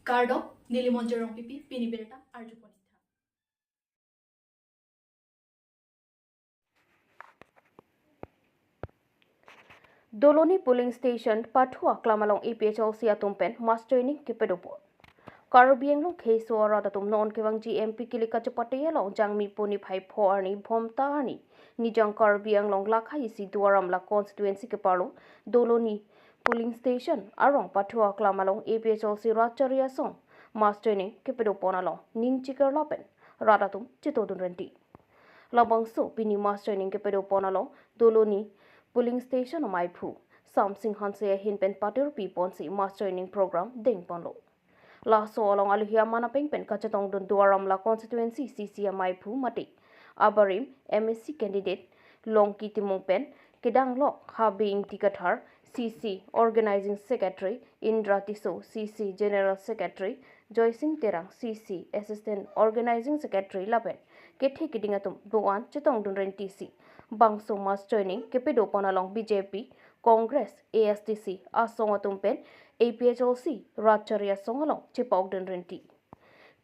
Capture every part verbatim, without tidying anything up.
Kardom, neli Monjir Rongpipi, pini birta arjupon. Doloni polling station Pathu Aklam along A P H L C atum pen mass joining kepadopon. Karbi Anglong keso arat atum non kevangji M P kilik kachepate along Jangmipo niphai pho arni Bhomta arni Nijang Karbi Anglong lakha isi Duar Amla constituency keparlo Doloni polling station arong Pathu Aklam along A P H L C Rat Chari Asong mass joining kepadopon along ning chikir lapen rat atum chetongdun renti. Labangso pini mass joining kepadopon along Doloni polling station amaiphu Samsing Hanse ahin pen patir piponsi mass joining program dengponlo. Laso along alohi aman apeng pen kachetongdun Duar Amla constituency C C amaiphu mate abarim M A C candidate Longki Timung pen kedanglok Habe Ingti Kathar, C C Organizing Secretary, Indra Tisso, C C General Secretary, Joysing Terang, C C Assistant Organizing Secretary lapen kethe keding atum do-an chetongdun rentisi bangso mass joining kepadopon along B J P, Congress, A S D C asong atum pen A P H L C Rat Chari Asong along chepokdun renti.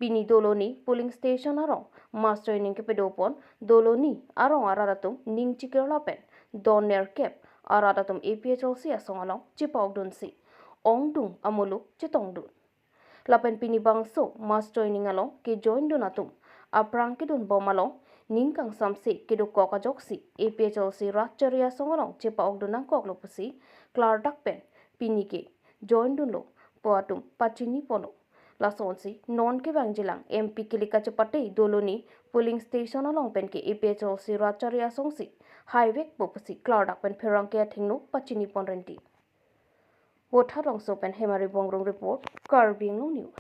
Pini Doloni polling station arong mass joining kepadopon Doloni arong arat atum ning chikir lapen don nerkep arat atum A P H L C asong along chepokdunsi ongdung amuluk chetongdun. Lapen pini bangso mass joining along kejoindun atum aphrang kedunbom along ning kangsamse kedokok ajoksi A P H L C Rat Chari Asong along chepokdun nangkoklo pusi klardak pen pini kejoindunlo pu atum pachiniponlo. Lasonsi non kevangjilang M P kilik kachepate Doloni polling station along pen ke A P H L C Rat Chari Asongsi haivekpo pusi klardak pen pherangke athengno pachinipon renti. Votha Rongso pen Hemari Bongrung report, Karbi Anglong News.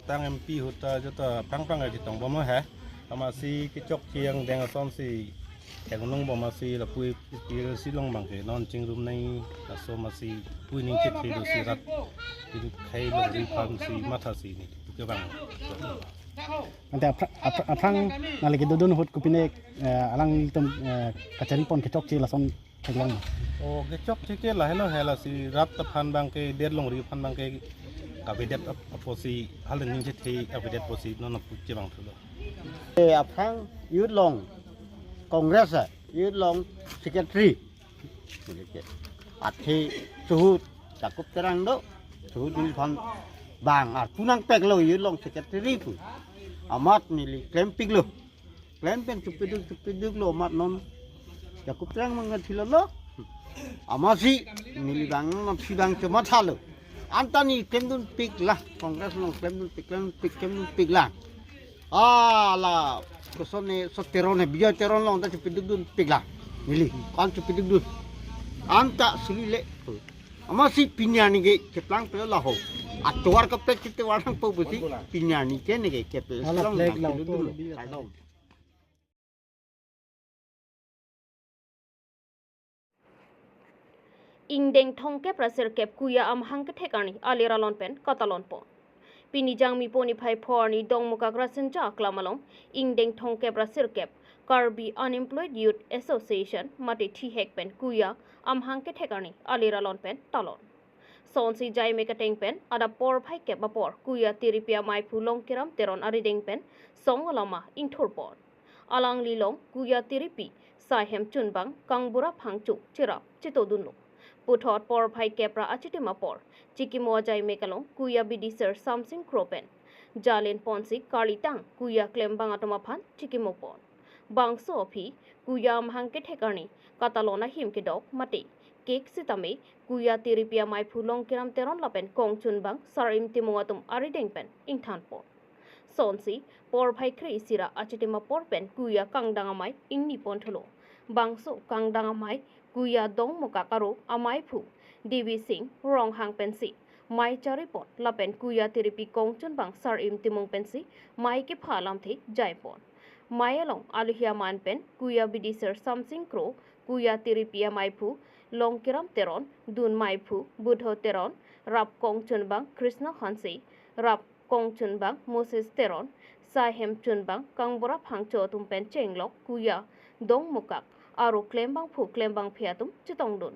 Tang M P ahut ta jota phrang phrang aji tongbom he. Amatsi kechokche angdeng asonsi theklongbom amatsi lapu A P H L C along abangke non chingrum nai laso amatsi pu ning chethe dosi rat idu khai longri aphansi mathasi ne pu kevang. Ante aphrang, aphrang, aphrang nangli kedodun ahut kopine, eh, alanglitum, eh, kacharipon kechokche lason theklong ma? O kechokche ke lahelo he, lasi rat aphan abangke, det longri aphan abangke kavedet ap-, apotsi hal ning chethe avedet apotsi non apu chevangthulo. Eh, aphrang youth along Congress a, youth along secretary. Athe suhut Jacob Terang do, suhut neliphan bang arpu nangpeklo youth along secretary pu. Amat neli klempiklo. Klem pen chupiduk chupiduklo amat non Jacob Terang mangathilolo. Amatsi neli bang non si bang chemathalo. Anta ne klemdunpiklang, Congress along klemdunpik, klemdunpik, klemdunpiklang. Ah, la, kosonne so Teron he, Bijoy Teron along ta chupidukdunpiklang. Neli, kan chupidukdun. Anta sulile. Amatsi pini arni ke keplang pe laho. Atovar kaprek kete warang po pusi. Pini arni ke ne ke kepe. Hala selong flag nang la chupidukdun. Authority. Kardom. Ingdeng thomkep ra sirkep Kuya amahang kethek arni alir alon pen katalonpon. Pini Jangmipo niphai pho arni Dongmukak Rasinja Aklam along ingdeng thomkep ra sirkep Karbi Unemployed Youth Association mate thihek pen Kuya amahang kethek arni alir alon pen talon. Sonsi jaimek ateng pen adap porphai kep apor Kuya tiripi amaiphu Longkiram Teron arideng pen song alama ingthurpon. Alangli along Kuya tiripi, Saihem Chunbang, Kangbura Phangcho cherap chetodunlo. Puthot porphai kep ra achitim apor chikimo ajaimek along Kuya bidisir Samsing Kro pen jalinponsi karlitang Kuya klembang atum aphan chikimopon. Bangso aphi Kuya amahang kethek arni katalon ahim kedok mate kek sitame Kuya tiripi amaiphu Longkiram Teron lapen Kong Chunbang, Sarim Timung atum arideng pen ingthanpon. Sonsi porphai kre-isi ra achitim apor pen Kuya kangdang amei ingnipon thulo. Bangso kangdang amei Kuya Dongmukak aro amaiphu Devi Singh Ronghang pensi mei charipon lapen Kuya tiripi Kong Chunbang, Sarim Timung pensi mei kepha lamthe jaipon. Mei along alohi aman pen Kuya bidisir Samsing Kro, Kuya tiripi amaiphu Longkiram Teron, dun meiphu Budho Teron, rap Kong Chunbang Krishna Hanse, rap Kong Chunbang Moses Teron, Saihem Chunbang Kangbura Phangcho atum pen chenglok Kuya Dongmukak aro klembangphu klembangphi atum chetongdun.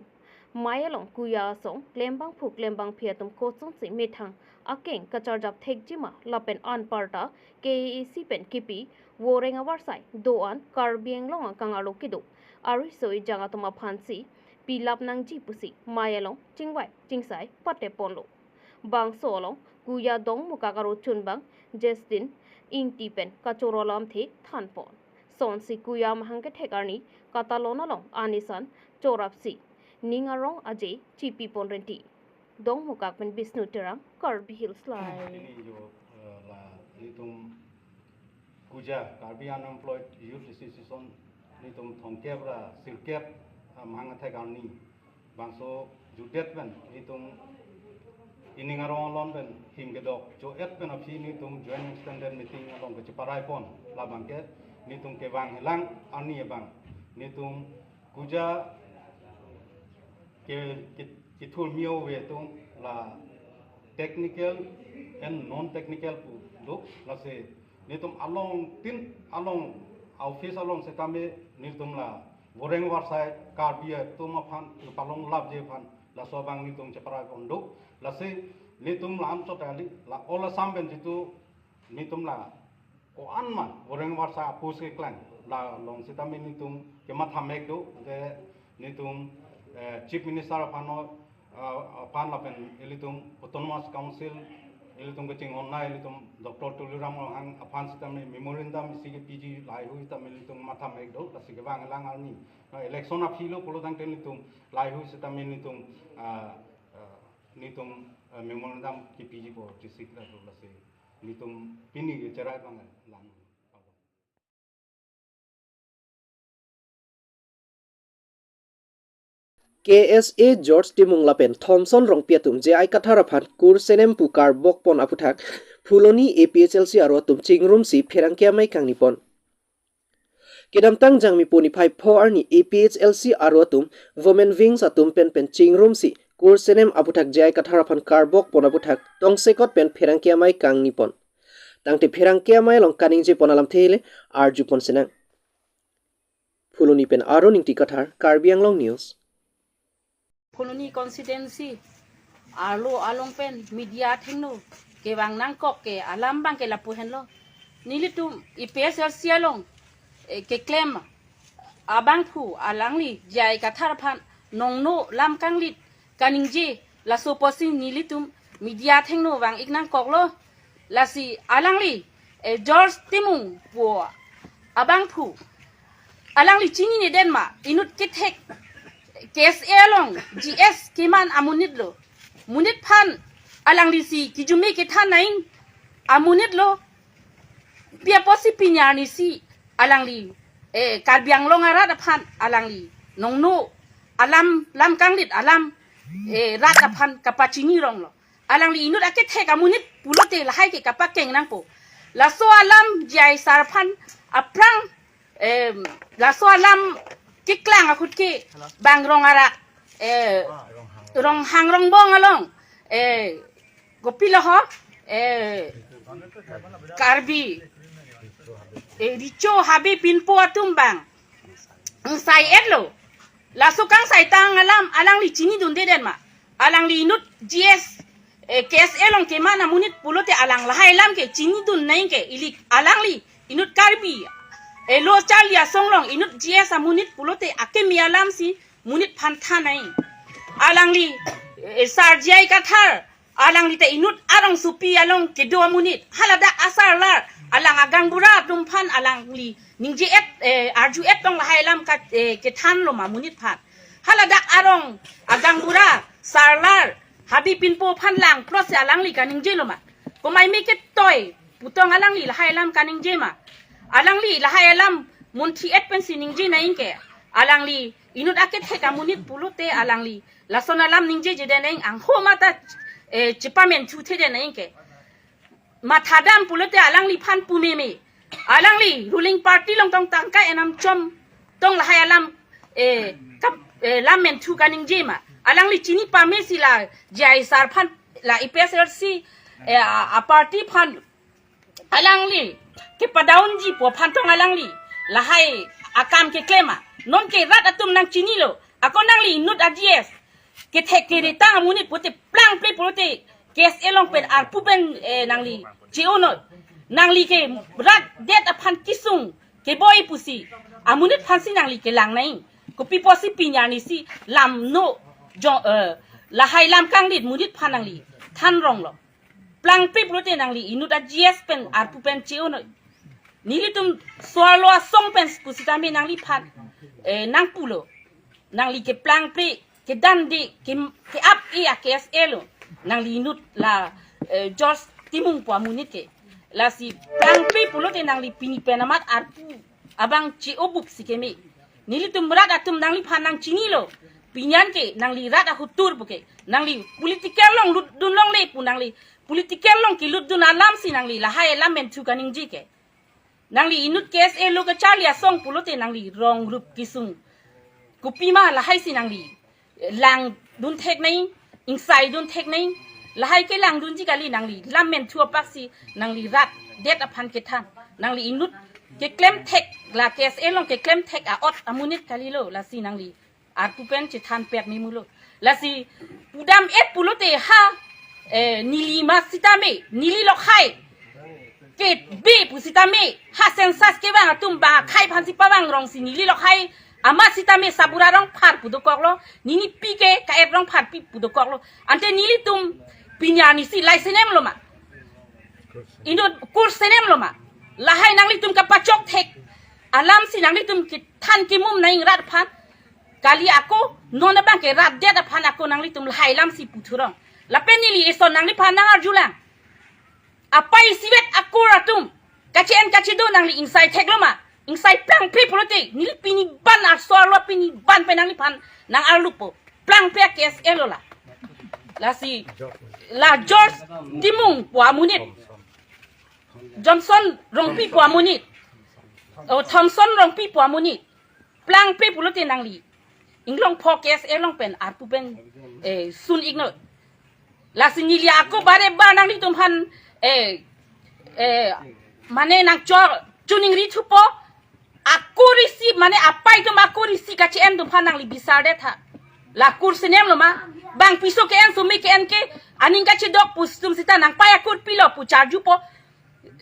Mei along kuya asong klembangphu klembangphi atum kosonsi methang akeng kacharjap thekjima lapen anparta K A A C pen kipi voreng avarsai do-an Karbi Anglong akangarlo kedo ariso ejang atum aphansi pilap nangji pusi mei along chingvai chingsai pateponlo. Bangso along kuya Dongmukak aro chunbang Justin Ingti pen kachoro alamthe thanpon. Sonsi kuya mahang kethek arni katalon along anisan chorapsi ning arong aje chipipon renti. Dongmukak pen Bisnu Terang, Karbi Hills Live. Pini jo, eh, la nelitum kuja Karbi Unemployed Youth Association nelitum thomkep ra sirkep, eh, mahang athek arni bangso jutdet pen nelitum ining arong along pen him kedok jo-et pen aphi nelitum joint extended meeting along kacheparaipon, labang ke nelitum kevang helang arni abang nelitum kuja ke, ke, kethur mio ve atum la technical and non technical pu do, lasi nelitum along tin along office along setame nelitum la voreng avarsai Karbi atum aphan palong lapji aphan laso abang nelitum cheparaipon do, lasi nelitum la amchot kali la all Assam pen jitu nelitum la ko-an ma voreng avarsai apus keklang la along setame nelitum kematha mek do, de nelitum, eh, Chief Minister aphan, eh, aphan lapen ilitum Autonomous Council ilitum kachinghon nai ilitum Doctor Tuliram Ronghang aphan setame memorandum isi kepiji, lahai hui setame ilitum matha mek do, lasi kevang helang arni. Na election aphi lo pulo tangte nelitum lahai hui setame nelitum, ah, ah, nelitum, eh, memorandum kepiji po district level, lasi nelitum pini kecherai abang lang. K S A George Timung lapen Thomson Rongpi atum J I Kathar aphan kursenem pu karbokpon aphuthak Phuloni A P H L C aro atum chingrumsi pherangke amei kangnipon. Kedamtang Jangmi po niphai pho arni A P H L C aro atum Women Wings atum pen pen chingrumsi kursenem aphuthak J I Kathar aphan karbokpon aphuthak tongsekot pen pherangke amei kangnipon. Tangte pherangke amei along kaningjepon alamthe le arjupon sinang. Phuloni pen Arun Ingti Kathar, Karbi Anglong News. Phuloni constituency arlo along pen media athengno kevang nangkok ke alam abang ke lapu henlo. Nelitum A P H L C along, eh, keklem abangphu alangli J I Kathar aphan nongno lam kanglit kaningje laso apotsi nelitum media athengno vang-ik nangkoklo. Lasi alangli, eh, George Timung pu abangphu alangli chinine den ma, inut kethek K S A along G S keman amonit lo. Monit aphan alanglisi kijumi kethan nang amonit lo. Pi apotsi pini arnisi alangli, eh, Karbi Anglong arat aphan alangli nongno alam, lam kanglit alam, eh, rat aphan kapachini ronglo. Alangli inut akethek amonit pulote lahai ke kapakeng nangpo. Laso alam J I sir aphan aphrang, em, laso alam keklang ahut ke bang rong arak, eh, Ronghang Rongbong along, eh, kopilo ho, eh, Karbi, eh, Recho Habe Pinpo atum bang angsai-etlo. Laso kangsaitang alam alangli chinidunde den ma. Alangli inut G S, eh, K S A along keman amonit pulote alang lahai alam ke chinidun nang ke, ili alangli inut Karbi, eh, lo Charli Asong along inut G S amonit pulote akeme alamsi monit aphan than nang. Alangli, eh, sir J I Kathar, alangli ta inut arongsopi along kedo amonit. Haladak asarlar, alang agaonbura atum aphan alangli ningje-et, eh, arju-et tong lahai alam ka, eh, kethanlo ma monit aphan. Haladak arong agaonbura, sarlar, Habe Pinpo aphan langplotsi alangli kaningjelo ma. Komaime ketoi pu tong alangli lahai alam kaningje ma. Alangli lahai alam munthi-et pensi ningje nang ke. Alangli inut akethek amonit pulote alangli lason alam ningjeje den nang, angho mata, eh, chepamenthu the den nang ke. Mathadam pulote alangliphan pumeme. Alangli ruling party along tong tangka enam chom tong lahai alam, eh, kap, eh, lam menthu kaningje ma. Alangli chini pamesi la J I sir aphan la A P H L C, eh, a, a party aphan alangli kepadaunji pu aphan tong alangli lahai akam keklem ma. Non ke rat atum nangchinilo. Ako nangli inut a G S, kethek kere tang amonit pulote plangple pulote K S A along pen arpu pen, eh, nangli che-o noi. Nangli ke rat det aphan kesung keboi pusi amonit aphansi nangli kelang nai. Kopi pusi pini arnisi lam no jo, eh, lahai lam kangrit monit aphan nangli than rong lo. Plangple pulote nangli inut a G S pen arpu pen che-o noi. Nelitum so-arlo asong pen pusitame nangliphan, eh, nangpulo. Nangli ke plangple, kedande, ke, ke-ap-e a K S A lo. Nangli inut la, eh, George Timung pu amonit ke. Lasi plangple pulote nangli pini pen amat arpu abang che-o bup si keme. Nelitum rat atum nangliphan nangchinilo. Pini an ke nangli rat ahotur pu ke. Nangli political along lutdun longle pu nangli political along kelutdun alamsi nangli lahai alam menthu kaningje ke. Nangli inut K S A lo kacharli asong pulote nangli rong rup kesung. Kopima lahaisi nangli langdun thek nai, ingsai dun thek nai, lahai kelangdunji kali nangli lam menthu apaksi nangli rat det aphan kethan. Nangli inut keklem thek la K S A along keklem thek a-ot amonit kalilo lasi nangli arpu pen chethan pet memulo. Lasi pudam et pulote ha, eh, neli ma sitame, neli lokhai ke be pusitame, ha census kevang atum bang akhai aphansi pavang rongsi neli lokhai amat sitame Sabura Rongphar pu dokoklo, ninipi ke Ka-et Rongpharpi pu dokoklo. Ante nelitum pini arnisi lai senem lo ma? Inut kur senem lo ma? Lahai nanglitum kapachok thek alamsi nanglitum kethan kemum nai rat aphan. Kali ako, non abang ke rat det aphan ako nanglitum lahai alamsi puthurong. Lapen neli eson nangliphan nangarjulang. Apai isivet akur atum kache-en kachedo nangli ingsai theklo ma? Ingsai plangple pulote neli pini ban arso arlo pini ban pen nangliphan nangarlupo. Plangple K S A lo la. Lasi la George Timung pu amonit, Johnson Rongpi pu amonit, o Thomson Rongpi pu amonit. Plangple pulote nangli Inglongpho K S A along pen arpu pen, eh, sun-ikno. Lasi neli ako bare ba nanglitum aphan, eh, eh, mane nangcho choningri thupo. Akur isi, mane apai atum akur isi kache-en atum aphan nangli bisar detha. La kur senem lo ma? Bang piso ke-en, sumi ke-en ke, aning kachedok pu atum sita nangpai akur pilo pu charjupo.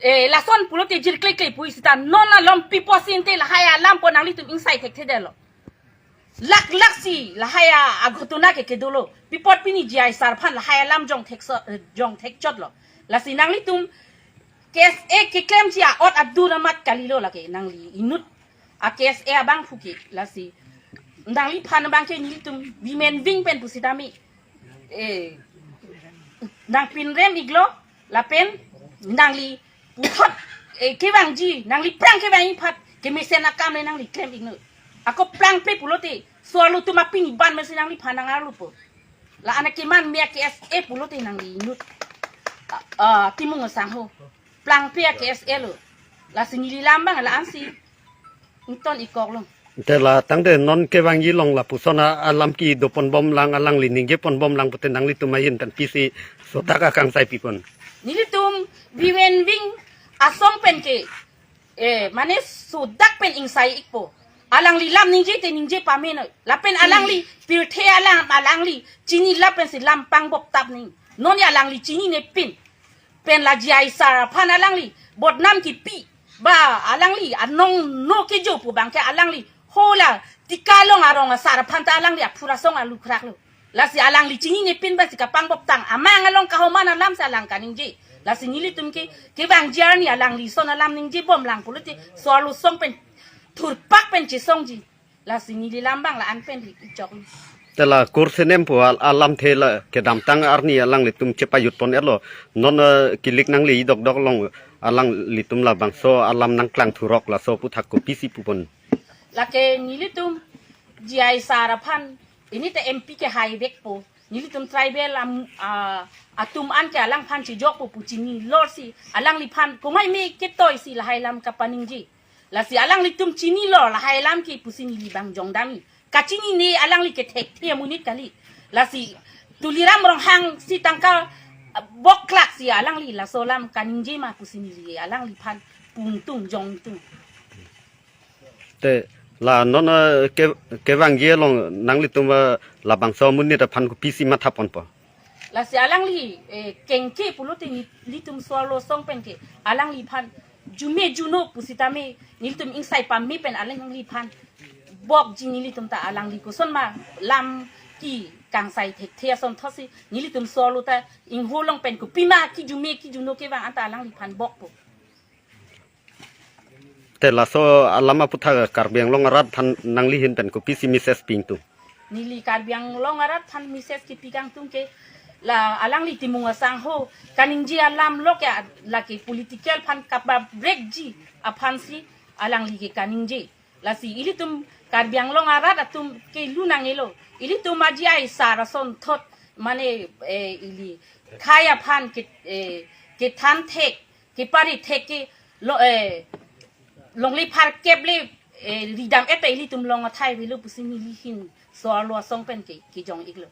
Eh, lason pulote jirklekle pu sita non alom pi pusi ante lahai alam pu nanglitum ingsai thekthedetlo. Lak lak si lahai a-ghotona ke kedolo. Pi apot pini G I sar aphan lahai alam jong thek so, eh, jong thekchotlo. Lasi nanglitum K S A keklemji a-ot adur amat kalilo lake nangli inut a K S A abangphu ke. Lasi nangliphan abang ke nelitum women wing pen pusitame, eh, nangpinrem-iklo lapen nangli puthot, eh, kevangji, nangli prang kevangji aphan kemesen akam le nangli klem-ikno. Ako plangple pulote so-arlo atum apini ban mesi nangliphan nangarlupo. La anak keman mia K S A pulote nangli inut, ah, ah, Timung asangho. Plangple K S A lo. Lasi neli lam abang la-ansi ington-ikkoklo. Te la tangte non kevangji along lapuson a alam kedo ponbom lang, alangli ningje ponbom lang pute nanglitum ahin pen pisi sodak akangsai pipon? Nelitum women wing asong pen ke, eh, mane sodak pen ingsai-ikpo. Alangli lam ningje te ningje pamenoi. Lapen alangli pirthe alam alangli chini lapensi lam pangbok tap ning. Non ya alangli chininepin pen la G I sar aphan alangli bodnam kipi. Ba alangli anong no kejo pu abang ke alangli hola Tika along arong asar aphan ta alangli aphura song alukrak lo. Lasi alangli chininepin basi kapangbok tang amang along kahoman alamsi alang kaningje. Lasi nelitum ke kevangji arni alangli son alam ningjebom lang pulote so-arlo song pen thurpak pen chesongji. Lasi neli lam abang la-an pen ri ichok. Te la kur senem pu al-, alamthe la kedamtang arni alanglitum chepajut pon-etlo. Non, eh, kilik nangli idokdok along alanglitum labangso alam nangklang thurok laso aputhak kopisi pupon? Lake nelitum G I sar aphan ini te M P ke haivekpo. Nelitum tribal am, ah, atum an ke alangphan chejokpo pu chinilorsi alangliphan komai me ketoisi lahai lam kapaningje. Lasi alanglitum chinilor lahai lam ke pusi neli abang jongdamji. Kachinine alangli kethekthe amonit kali. Lasi Tuliram Ronghang si tangka, ah, boklak si alangli laso lam kaningje ma pusi neli alangliphan pungtung jongtung. Te La non eh, ke kevangji along nanglitum eh, labangso amonit aphan kopisi mathaponpo? Lasi alangli eh, kengke pulote ni- nelitum so-arlo asong pen ke alangliphan jume juno pusitame nelitum ingsai pame pen alangliphan bokji. Nelitum ta alangli kosonma lam ke kangsai thekthe asonthotsi nelitum so-arlo ta ingho along pen kopima kejume kejuno kevang anta alangliphan bokpo. Te laso alam aputhak Karbi Anglong arat aphan nangli ahin pen kopisi message pi ingtung? Neli Karbi Anglong arat aphan message kepi kangtung ke la alangli Timung Asangho kaningje alam lo ke lake political aphan kapabrekji aphansi alangli ke kaningje. Lasi ilitum Karbi Anglong arat atum ke lunang elo. Ilitum aji ai sar asonthot mane eh, ili khei aphan ke eh, kethan thek kepari thek ke lo eh, longle pharkep le eh, ridam eta ilitum long athai avelo pusi neli ahin so-arlo asong pen ke kejong iklo.